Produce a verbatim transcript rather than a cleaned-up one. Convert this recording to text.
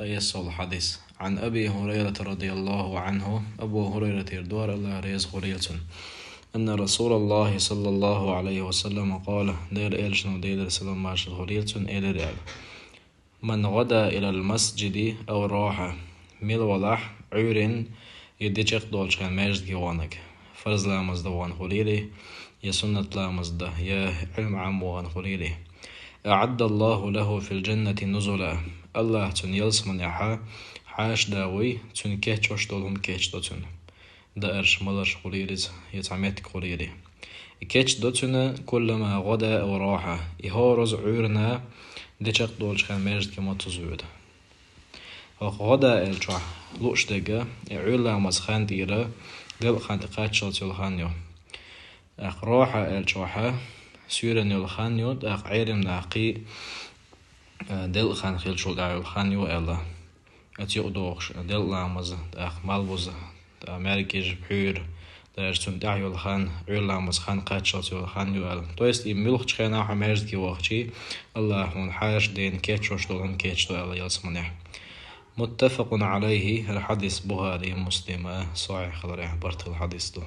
Ткъаэс хьадис. عن أبي هريرة رضي الله عنه, Абу Хурайратера дора, Аллах реза хуьлийла цунна. أن رسول الله صلى الله عليه وسلم قال, Делан Элчано, Делера салам-маршал хуьлийла цунна, элира аьлла: من غدا إلى المسجد أو راح, мила валахь Ӏуьйренна я де чакхдолчу хенна маьждиге ваханарг, фарз ламаз дан вахана хуьлийла, я суннат ламаз дан, я Ӏилма Ӏамма вахана хуьлийла, أعد الله له في الجنة نزلا, Аллах цунна ялсаманехь хьаша да вуй, цуьнан кечдеш долу хӀума кечдо цуьнан. Даарш, маларш хуьлийла иза, я цхьа меттиг хуьлийла. И кечдо цуьнан كلما غدا أو راح, и хӀоразза Ӏуьйранна де чакхдолчу хенна маьждиге ма-тузза воьду. ХӀокху гӀада аьллачохь лууш дерг, и Ӏуьйра ламазан хан тӀера делкъа хан тӀе кхаччалц йолу хан ю. ТӀаккха роьха аьллачохь суьйранна йолу хан ю, тӀаккха Ӏеламнаха кхин а, делкъа хан хиллачул тӀаьхьа йолу хан ю аьлла. Оцу юкъа догӀуш делкъа ламаз, тӀаккха малбуза, тӀаккха маьркӀажа, пхьуьйра, даже цунна тӀаьхьа йолу хан, Ӏуьйра ламазан хан кхаччалц йолу хан ю аьлла. То есть и муьлххачу хенахь хьо маьждиге вахча, Аллах хьуна хьаша дена кечдеш долу хӀума кечдо аьлла ялсаманехь. متفق عليه, хӀара хьадис Бухари, Муслима сахьихь хиларехь бартал хьадис ду.